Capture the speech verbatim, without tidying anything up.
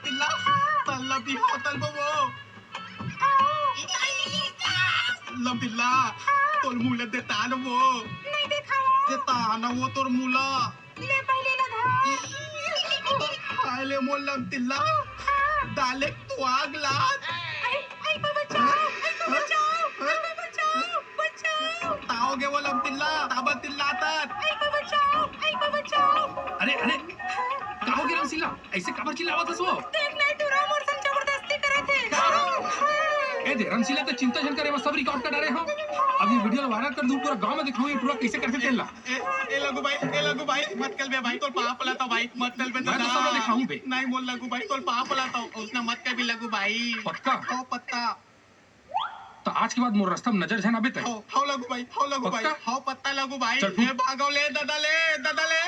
तिल्ला, तल्ला बिहाव तल बो। लम तिल्ला, तोर मुंह ल देता न वो। नहीं देखाओ। देता न वो तोर मुंह ल। ले पहले लगा। हाय ले मोर लम तिल्ला। दाले तू आग लात। आई, आई बाबा बचाओ, आई बाबा बचाओ, आई बाबा बचाओ, बचाओ। ताओगे वो लम तिल्ला, ताबा तिल्ला तात। आई बाबा बचाओ, आई बाबा बचाओ। अरे, अरे, का हो गे रमसिल्ला? ऐसे काबर चिल्लावत हस वो? देख नहीं, टुरा मोर संग जबरदस्ती करत हे। ए दे, रमसिल्ला, त चिंता झन करे, मैं सब record कर डारे हंव। अब ये video ल viral कर दूं, पूरा गांव में दिखाऊं ये टुरा कैसे करथे तेला। ए, ए लगू भाई, ए लगू भाई, मत कर बे भाई, तोर पाप ला तो भाई, मत कर बे मैं तो दादा। सब ला दिखाऊं बे। नहीं मोर लगू भाई, तोर पाप ला तो, उसने मत कर बे लगू भाई। पक्का? हो पत्ता। त आज के बाद मोर रस्ता में नजर झन आबे तैं। हो, हो लगू भाई, हो लगू भाई, पक्का? हो पत्ता लगू भाई। चल, फूट। ए भागो ले, दादा ले, दादा ले।